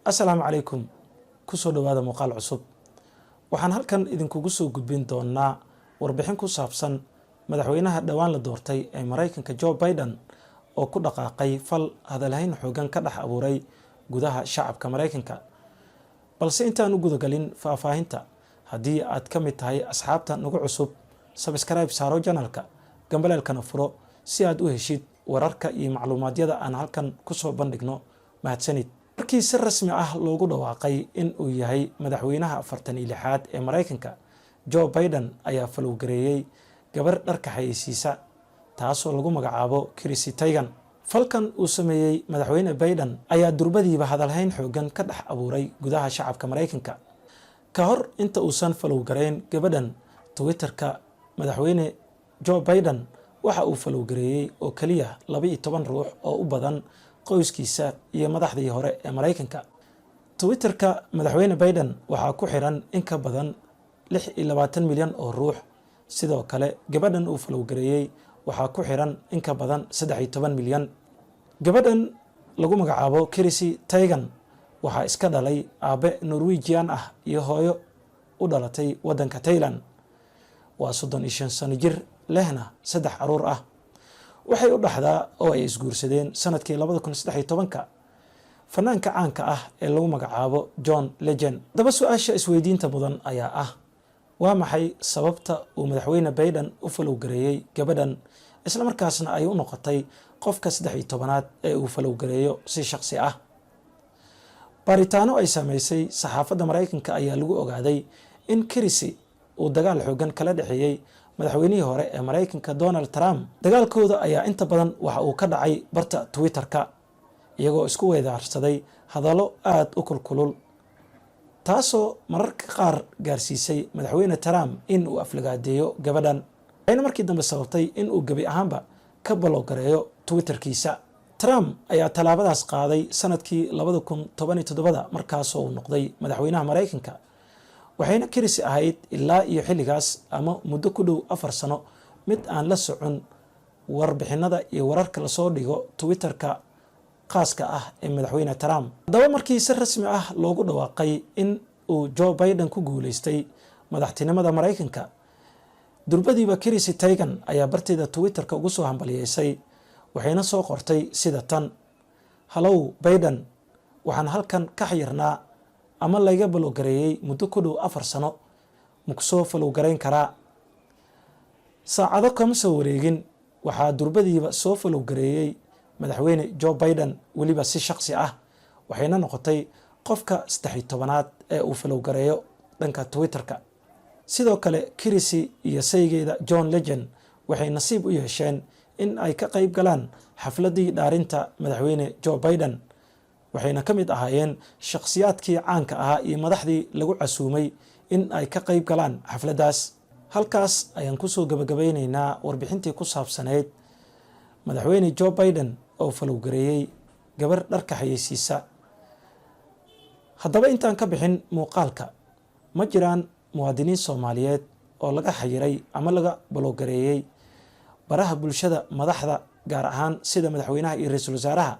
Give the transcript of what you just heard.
Asalaamu calaykum, kusoo dhowaada muuqaal cusub. Waxaan halkan idinkugu soo gudbin doonaa warbixin ku saabsan madaxweynaha dhowaan la doortay ee Maraykanka, Joe Biden, oo ku dhaqaaqay fal hadalhayn xoogan ka dhex abuuray gudaha shacabka Maraykanka. Balse intaan u gudagalin faahfaahinta, haddii aad ka mid tahay asxaabta nagu cusub, subscribe saaro channelka, gambaleelkana furo si aad u heshid wararka iyo macluumaadyada aan halkan kusoo bandhigno. Mahadsanid. Markii si rasmi ah loogu dhawaaqay in uu yahay madaxweynaha 46aad ee Maraykanka, Joe Biden ayaa follow gareeyey gabar dharka xayeysiisa, taasoo lagu magacaabo Chrissy Teigen. Falkan uu sameeyey madaxweyne Biden ayaa durbadiiba hadalhayn xoogan ka dhex abuuray gudaha shacabka Maraykanka. Ka hor inta uusan follow gareyn gabadhan Twitterka, madaxweyne Joe Biden waxa uu follow gareeyey oo keliya 12 ruux oo u badan qoyskiisa iyo madaxdii hore ee Maraykanka. Twitterka madaxweyne Biden waxaa ku xiran in ka badan 26 milyan oo ruux. Sidoo kale, gabadhan uu follow gareeyey waxaa ku xiran in ka badan 13 milyan. Gabadhan lagu magacaabo Chrissy Teigen waxaa iska dhalay aabe Norwegian ah iyo hooyo u dhalatay waddanka Thailand. Waa 35 sano jir, lehna saddex caruur ah. Waxay u dhaxdaa oo ay isguursadeen sanadkii 2013-ka fanaanka caanka ah ee lagu magacaabo John Legend. Haddaba, su-aasha isweydiinta mudan ayaa ah: waa maxay sababta uu madaxweyne Biden u follow gareeyey gabadhan, islamarkaasna ay u noqotay qofka 13aad ee uu follow gareeyo si shaqsi ah? Baaritaano ay sameysay saxaafadda Maraykanka ayaa lagu ogaaday in Chrissy uu dagaal xoogan kala dhexeeyey madaxweynihii hore ee Maraykanka, Donald Trump. Dagaalkooda ayaa inta badan waxa uu ka dhacay barta Twitterka, iyagoo isku weydaarsaday hadallo aada u kulkulul, taasoo mararka qaar gaarsiisay madaxweyne Trump in uu aflagaadeeyo gabadhan, waxayna markii dambe sababtay in uu gebi ahaanba ka block gareeyo Twitterkiisa. Trump ayaa tallaabadaas qaaday sanadkii 2017-da, markaasoo uu noqday madaxweynaha Maraykanka. Waxayna Chrissy ahayd ilaa iyo xilligaas, ama muddo ku dhow 4 sano, mid aan la socon warbixinada iyo wararka lasoo dhigo Twitterka khaaska ah ee madaxweyne Trump. Haddaba, markii si rasmi ah loogu dhawaaqay in uu Joe Biden ku guuleystay madaxtinimada Maraykanka, durbadiiba Chrissy Teigen ayaa barteeda Twitterka ugu soo hambaliyeysay, waxayna soo qortay sida tan: "Hello Biden, waxaan halkan ka xayirnaa ama layga block gareeyey muddo ku dhow 4 sano. Maku soo follow garayn karaa?" Saacado kama soo wareegin, waxaa durbadiiba soo follow gareeyey madaxweyne Joe Biden, weliba si shaqsi ah, waxayna noqotay qofka 13aad ee uu follow gareeyo dhanka Twitterka. Sidoo kale, Chrissy iyo saygeeda John Legend waxay nasiib u yeesheen in ay ka qayb galaan xafladii dhaarinta madaxweyne Joe Biden, waxayna ka mid ahaayeen shakhsiyaadkii caanka ahaa iyo madaxdii lagu casuumay in ay ka qayb galaan xafladdaas. Halkaas ayaan kusoo gabagabaynaynaa warbixintii ku saabsaneyd madaxweyne Joe Biden oo follow gareeyey gabar dharka xayeysiisa. Haddaba, intaan ka bixin muuqaalka, ma jiraan muwaadiniin Soomaaliyeed oo laga xayiray ama laga block gareeyey baraha bulshada madaxda, gaar ahaan sida madaxweynaha iyo ra-iisul wasaaraha?